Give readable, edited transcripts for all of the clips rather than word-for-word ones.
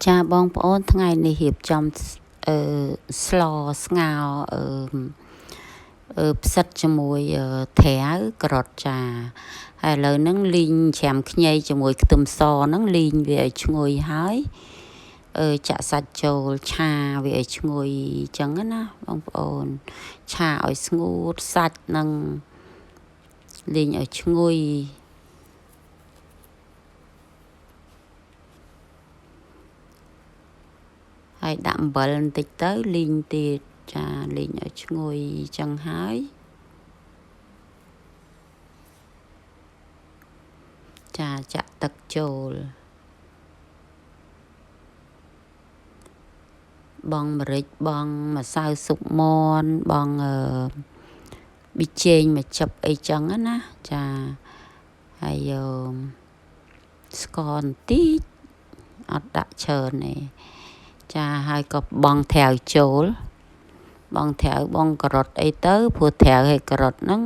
ចាបងប្អូនថ្ងៃនេះរៀបចំអឺស្លស្ងោអឺផ្សិតជាមួយត្រាវការ៉ុតចាហើយឥឡូវហ្នឹងលីងច្រាំខ្ញីជាមួយខ្ទឹមសហ្នឹងលីងវាឲ្យឈ្ងុយហើយចាក់សាច់ចូលឆាវាឲ្យឈ្ងុយអញ្ចឹងណាបងប្អូនឆាឲ្យស្ងួតសាច់នឹងលីងឲ្យឈ្ងុយហើយដាក់អំបិលបន្តិចទៅលីងទៀតចាលីងឲ្យឈ្ងុយអញ្ចឹងហើយចាចាក់ទឹកចូលបងម្រេចបងម្សៅស៊ុបមាន់បងប៊ីចេងមួយចិបអីចឹងណាចាហើយស្ករបន្តិចអត់ដាក់ច្រើនទេចាហើយក៏បងត្រាវចូលបងត្រាវបងការ៉ុតអីទៅព្រោះត្រាវហើយការ៉ុតហ្នឹង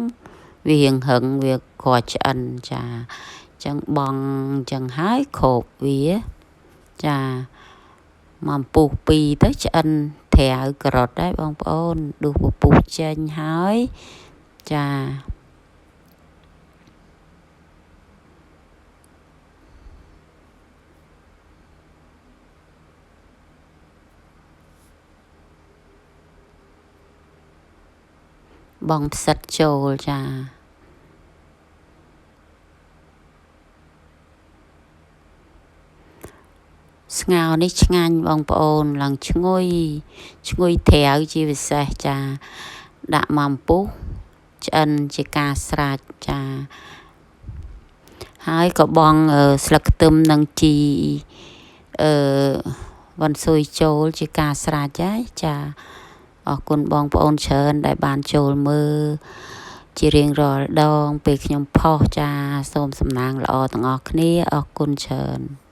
វារៀងរឹងវាគ្រាន់ឆ្អិនចាអញ្ចឹងបងអញ្ចឹងហើយគ្របវាចាមកពុះពីរទៅឆ្អិនត្រាវការ៉ុតដែរបងប្អូនដួសពពុះចេញហើយចាបងផ្សិតចូលចាស្ងោនេះឆ្ងាញ់បងប្អូនឡើងឈ្ងុយឈ្ងុយត្រាវជាពិសេសចាដាក់មកអំពុះឆ្អិនជាការស្រេចចាហើយក៏បងស្លឹកខ្ទឹមនិងជីវ៉ាន់ស៊ុយចូលជាការស្រេចហើយចាអរគុណបងប្អូនច្រើនដែលបានចូលមើលជារៀងរាល់ដងពេលខ្ញុំផុសចាសូមសំណាងល្អទាំងអស់គ្នាអរគុណច្រើន។